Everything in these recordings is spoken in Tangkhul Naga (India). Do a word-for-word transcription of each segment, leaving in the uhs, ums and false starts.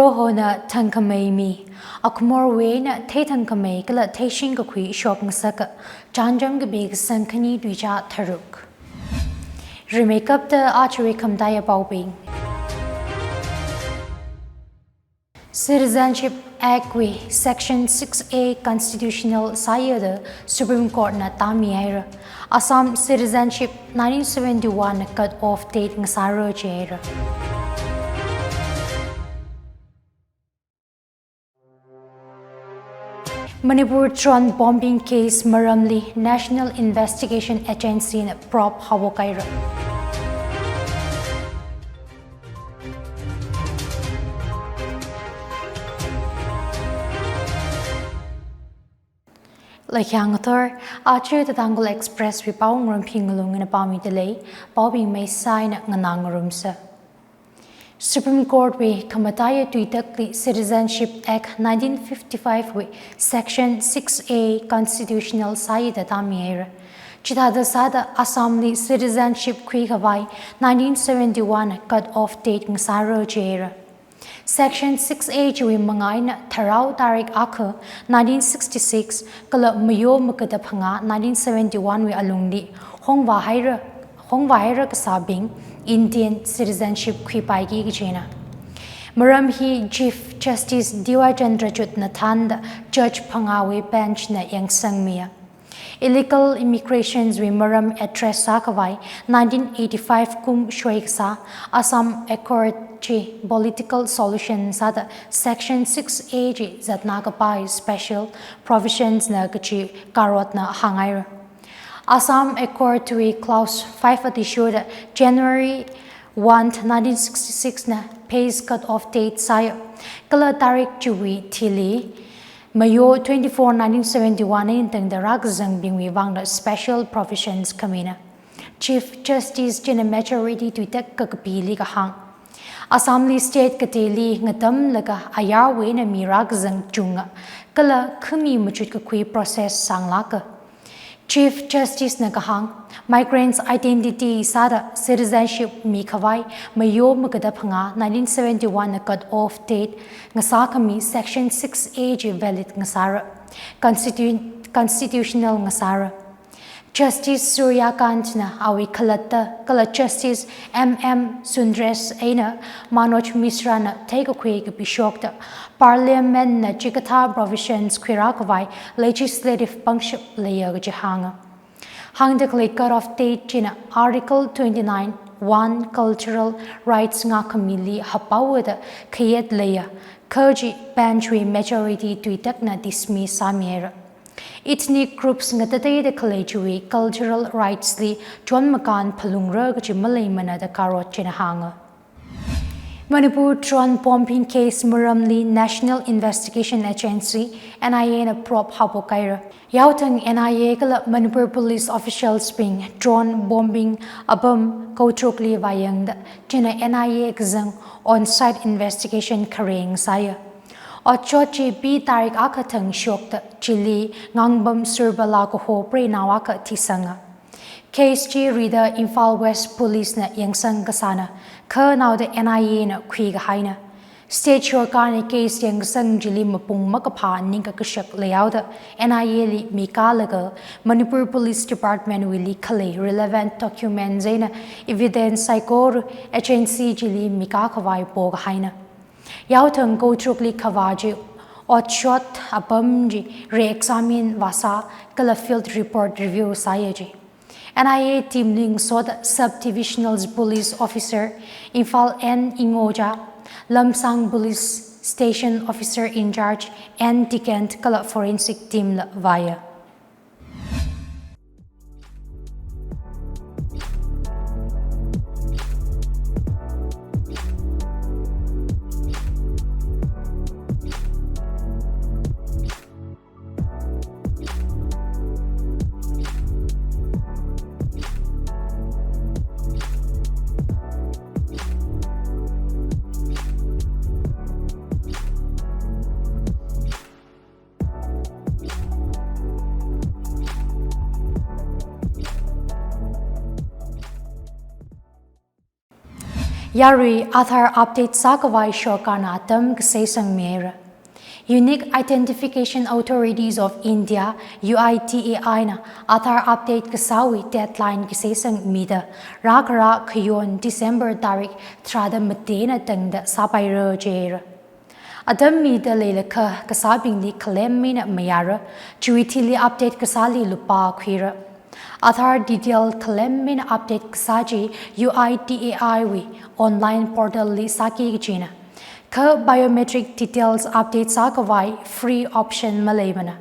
Prohona thangkhamei mi, akhumorwui eina theithangkhamei kala theishing kakhui shokngasaka, chānjam kapi kasang khani tuicha tharuk. Rimeikapta ajawui khamataiya paobing. Citizenship Act wui Section six A constitutional sāya da Supreme Court na tāmihaira. Assam citizenship nineteen seventy-one cut off date ngasāra jihaira. Manipur drone bombing case maramli National Investigation Agency na probe haophok haira. Laikhang ngathor, aja The Tangkhul Express wui pao ngarum phingalung ina pāmida lei, paobing maisai na nganā ngarumsa. Supreme Court wui khamataiya tuitakli Citizenship Act nineteen fifty-five wui Section six A constitutional sāya da tāmihaira. Chithāda sāda Assam li citizenship khuikhavai nineteen seventy-one cut off date ngasāra jihaira. Section six A chiwui manga eina tharao tarik akha nineteen sixty-six kala mayo makada phangā nineteen seventy-one wui alungli hongvāhaira, hongvāhaira kasābing Indian citizenship khuipaiki kajina. Maram hi Chief Justice D Y Chandrachud na thānda judge phangāwui bench na yangsangmiya. Illegal immigrations wui maram address sākhavai nineteen eighty-five kum shoikasā Assam Accord chi political solution sāda Section six A chi zatna kapai special provisions na kachi Karot na hānghaira. Assam Accord wui clause five athishurda January one, nineteen sixty-six na phase cut off date sāya. Kala tarik chiwui thili mayo twenty-four nineteen seventy-one eina tangda rākazangbingwui vangda special provisions khamina. Chief Justice china majority tuitak kakapili kahāng, Assam li state kateili ngatamlaga ayarwui eina mi rākazang chunga, kala khami machut kakhui process sānglāka. Chief Justice na kahāng, migrants identity sāda citizenship mikhavai mayo makada phangā nineteen seventy-one na cut off date ngasākhami Section six A chi valid ngasāra, constitu-, constitutional ngasāra. Justice Surya Kant na awui khalatta kala Justice M M Sundresh eina Manoj Misra na theikakhui kapishokta Parliament na chikathā provisions khuirākhavai legislative pangshap leiya kaji hānga. Hāngda khalei cut off date china Article twenty-nine one cultural rights ngākhamili haophokda khayet leiya, kha chi bench wui majority tuitakna dismiss sāmihaira. Ethnic groups ngatateida khalei chiwui cultural rights li chonmakān phalungra kaji maleimana da Karot china hānga. Manipur drone bombing case maramli National Investigation Agency, N I A na probe haophok haira. Yaothang N I A kala Manipur police officials bing drone bombing apam Koutruk li vāyangda china N I A kazang on-site investigation khareng sāya. Otshot chi P tarik akha thang shokta chili ngangbam Surbala kaho preinao akha thisanga. Case chi rida Imphal West Police na yangsang kasāna, kha naoda N I A na khuikahaina. State sorkarna case yangsang chili mapung makaphā ningkakashak leihaoda N I A li mikālaga Manipur Police Department wuili khalei relevant documents eina evidence saikora agency chili mikākhavai pokahaina. Yaothang Koutruk li khavā chi otshot apam chi re-examine vāsā kala field report review sāya ji. N I A team li ngasoda Sub Divisional Police Officer Imphal N Ingoja, Lamsang Police Station Officer in Charge N Tikent kala forensic team la vāya. Yarui Aadhaar update sākhavai sorkarna atam kasei sangmira. Unique Identification Authorities of India, U I D A I na Aadhaar update kasāwui deadline kasei sangmida, rākhara khayon December tarik tharāda matena tangda sāpaira jira. Atam mida leilakha kasābingli khalem mina mayara, chiwui thili update kasāli lupā khuira. Aadhaar detail khalem mina update kasā chi U I D A I wui online portal li sāki kachina. Kha biometric details update sākhavai free option maleimana.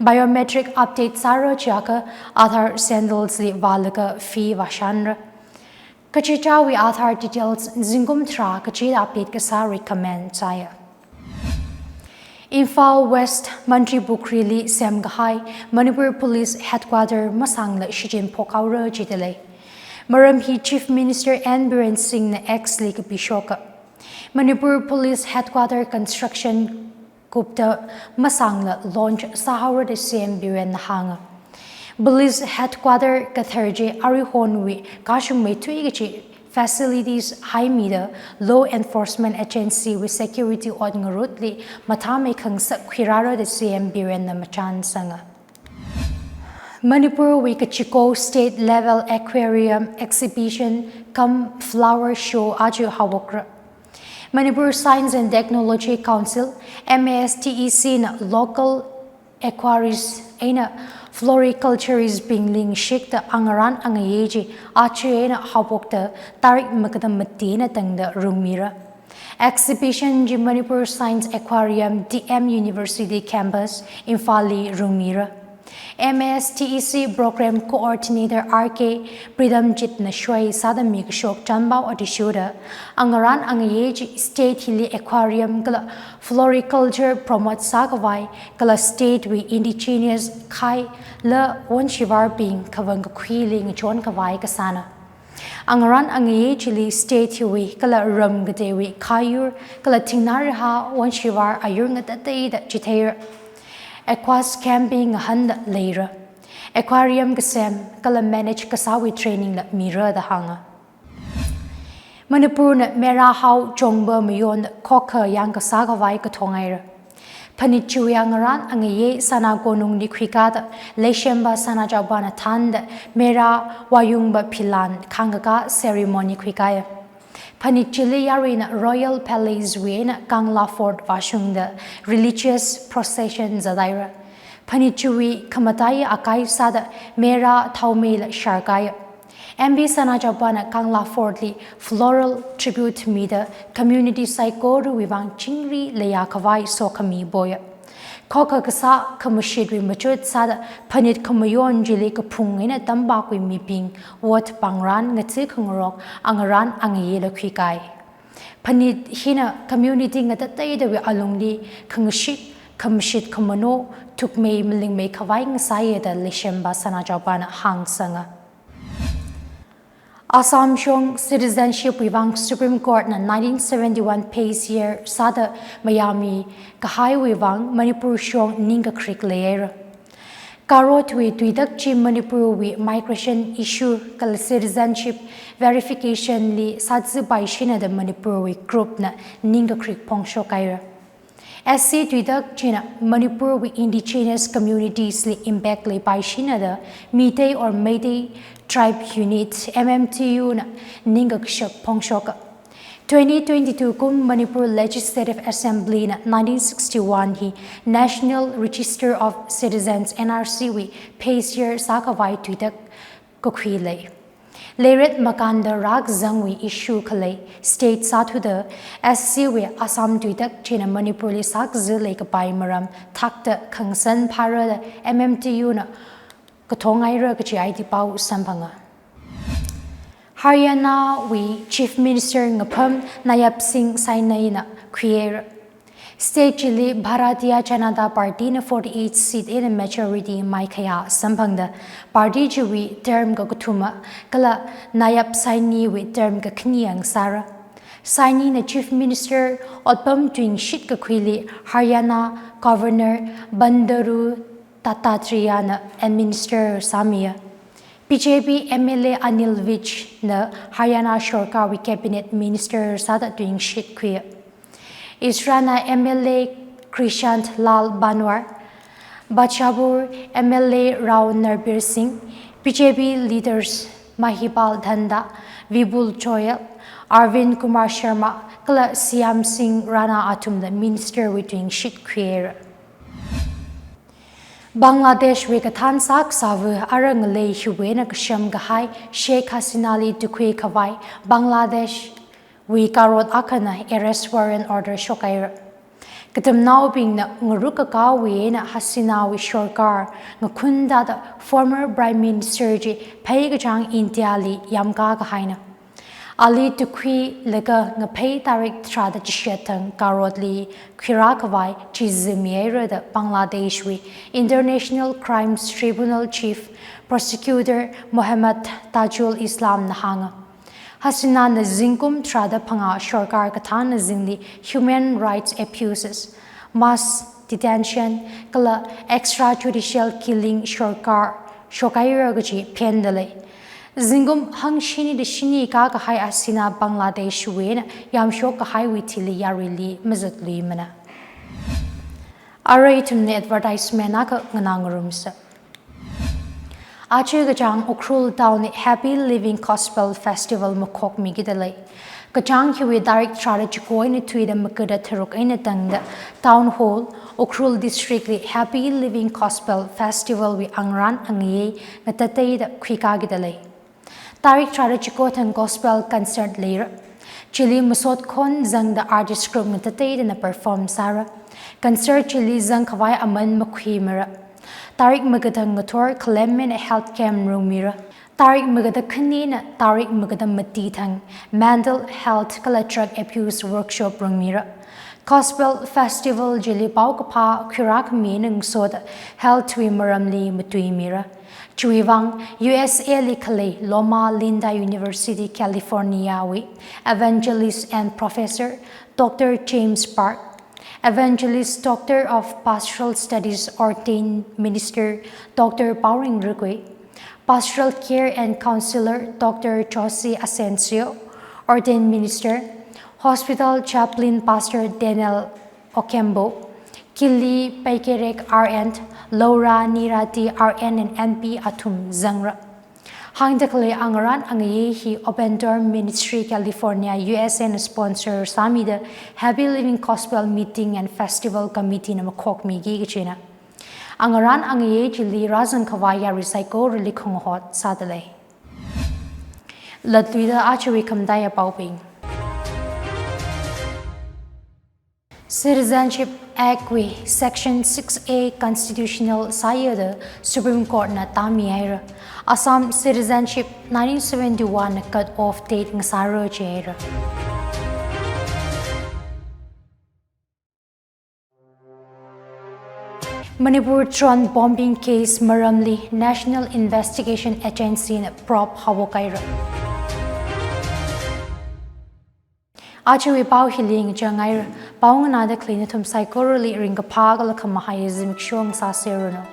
Biometric update sāra chiakha Aadhaar Centres li vālaga fee vāshānra. Kachichāwui Aadhaar details zingkum tharā kachida update kasā recommend sāya. Imphal West Mantripukhri li semkahai Manipur Police Headquarter masāngla shichin phokhaora jida lei. Maram hi Chief Minister N Biren Singh na X li kapishoka. Manipur Police Headquarter construction kupta masāngla launch sāhaora da C M Biren na hānga. Police Headquarter kathar chi aruihonwui kashung meithui kachi facilities haimida law enforcement agency wui security ot ngarutli mathāmei khangasak khuirāra da C M Biren na machān sanga. Manipur wui kachiko State Level Aquarium Exhibition cum Flower Show aja haowokra. Manipur Science and Technology Council, M A S T E C na local aquarist eina floriculturist bingli shikta angarān angayei chi aja eina haowokta tarik makada matena tangda rungmira. Exhibition chi Manipur Science Aquarium, D M University Campus, Imphal li rungmira. M A S T E C Program Coordinator R K Pritamjit na shoi sāda mikashok chanpao athishurda, angarān angayei chi state hili aquarium kala floriculture promote sākhavai kala state wui indigenous khai la wonshivar bing khavang kakhuili ngachonkhavai kasāna. Angarān angayei chili state hiwui kala ram kateiwui khayur kala thingnā rihā wonshivar ayur ngatateida chitheira. Aquascaping ngahānda leira. Aquarium kasem kala manage kasāwui training la mira da hānga. Manipur na Mera Hao Chongba Mayon khokha yangkasā khavai kathongaira. Phanit chiwui angarān angayei Sana Konungli khuikāda Leishemba Sana Chaopana thānda Mera Wayungba Philan khangkakā ceremony khuikāya. Phanit chili yaruina Royal Palace wui eina Kangla Fort vāshungda religious procession zadaira. Phanit chiwui khamataiya akai sāda Mera thaomeila sharkāya. M P Sana Chaopana Kangla Fort li floral tribute mida community saikorawui vang chingri leiya khavai sokhami poya. Khokha kasā khamashitwui machut sāda phanit khamayon chili kaphung eina tampakwui mibing, ward pangrān, ngatsi khangarok, angarān angayeila khuikāi. Phanit hina community ngatateidawui alungli khangashit, khamashit khamano, thukmei malingmei khavai ngasāya da Leishemba Sana Chaopana hāngsanga. Assam shong citizenship wui vang Supreme Court na nineteen seventy-one base year sāda mayāmi kahaiwui vang Manipur shong ningkakrik leihaira. Karotwui tuitak chi Manipur wui migration issue kala citizenship verification li sātsi paishina da Manipur wui group na ningkakrik phongshok haira. S C tuitak china Manipur wui indigenous communities li impact leipaishina da Meitei or Meitei Tribe Unit, M M T U na ningkakashak phongshoka. Twenty twenty-two kum Manipur Legislative Assembly na nineteen sixty-one hi National Register of Citizens, N R C wui base year sākhavai tuitak kakhui lei. Leiret makānda rākazangwui issue khalei state sāthuda S C wui Assam tuitak china Manipur li sākazi leikapai maram thakta khangasan phāra da M M T U na kathongaira kachi aiti pao samphanga. Haryana wui Chief Minister ngapham Nayab Singh Saini na khuihaira. State chili Bharatiya Janata Party na forty-eight seat eina majority maikhayā samphangda party chiwui term kakathuma kala Nayab Saini wui term kakhani ngasāra. Saini na Chief Minister otpam tuingashit kakhuili Haryana Governor Bandaru Dattatreya na administer sāmiya. B J P M L A Anil Vij na Haryana Sorkarwui Cabinet Minister sāda tuingashit khuiya. Israna M L A Prashant Lal Panwar, Pecharpur M L A Rao Narbir Singh, B J P leaders Mahipal Dhanda, Vipul Goyal, Arvind Kumar Sharma, kala Shyam Singh Rana athumna Minister wui tuingashit khuihaira. Bangladesh wui kathān sākasāva ara ngalei hiwui eina kasham kahai Sheikh Hasina li tukhui khavai Bangladesh wui karot akhana arrest warrant order shokhaira. Katamnaobingna ngaruk kakāwui eina Hasina wui sorkar ngakhun thāda former Prime Minister chi pheikachāng India li yamkā kahaina. Ali tukhuilaga ngaphei tarik tharāda chishat thang karot li khuirā khavai chizimihaira da Bangladesh wui International Crimes Tribunal Chief Prosecutor Mohammad Tajul Islam na hānga. Hasinana zingkum tharāda phangā sorkar kathānna zingli human rights abuses, mass detention, kala extrajudicial killing sorkar shokhaira kaji phen dalei. Zingkum hangshini da shini kakahai Hasina Bangladesh wui eina yamshok kahaiwui thili yaruili mazatluimana. Arui ithumna advertisement akha nganā ngarumsa. Aja kachāng Ukhrul town li Happy Living Gospel Festival makhokmiki dalei. Kachāng hiwui tarik tharāda chiko eina thuida magada tharuk eina tangda Town Hall, Ukhrul District li Happy Living Gospel Festival wui angarān angayei ngatateida khuikāki dalei. Tarik tharāda chiko thang gospel concert leira. Chili masot khon zangda artist group ngatateidana perform sāra. Concert chili zang khavai aman makhuimara. Tarik maga thang ngathor khalem eina health camp rungmira. Tarik magada khanina tarik magada mati thang mental health kala drug abuse workshop rungmira. Gospel Festival chili paokaphā khuirākhami eina ngasoda health wui maramli matuimira. Chiwui vang U S A li khalei Loma Linda University California wui Evangelist and Professor Doctor James Park, Evangelist Doctor of Pastoral Studies Ordained Minister Doctor Paoring Rugui, Pastoral Care and Counselor Doctor Josie Asensio, Ordained Minister, Hospital Chaplain Pastor Daniel Okembo, Kili Paikerek R N, Laura Nirati R N and M P athum zangra. Hāngda khalei angarān angayei hi Open Door Ministry California U S A na sponsor sāmida Happy Living Gospel Meeting and Festival Committee na makhokmiki kachina. Angarān angayei chili rāzang khavai yarui saikorali khongahot sādalei. Latluida ajawui khamataiya paobing. Citizenship Act wui Section six A constitutional sāya da Supreme Court na tāmihaira. Assam citizenship nineteen seventy-one na cut off date ngasāra jihaira. Manipur drone bombing case maramli National Investigation Agency na probe haophok haira. Ajawui pao hili ngachang haira. Pao nganāda khalei nathum saikorali ringkaphā kala khamahai zimiksho ngasāseranu.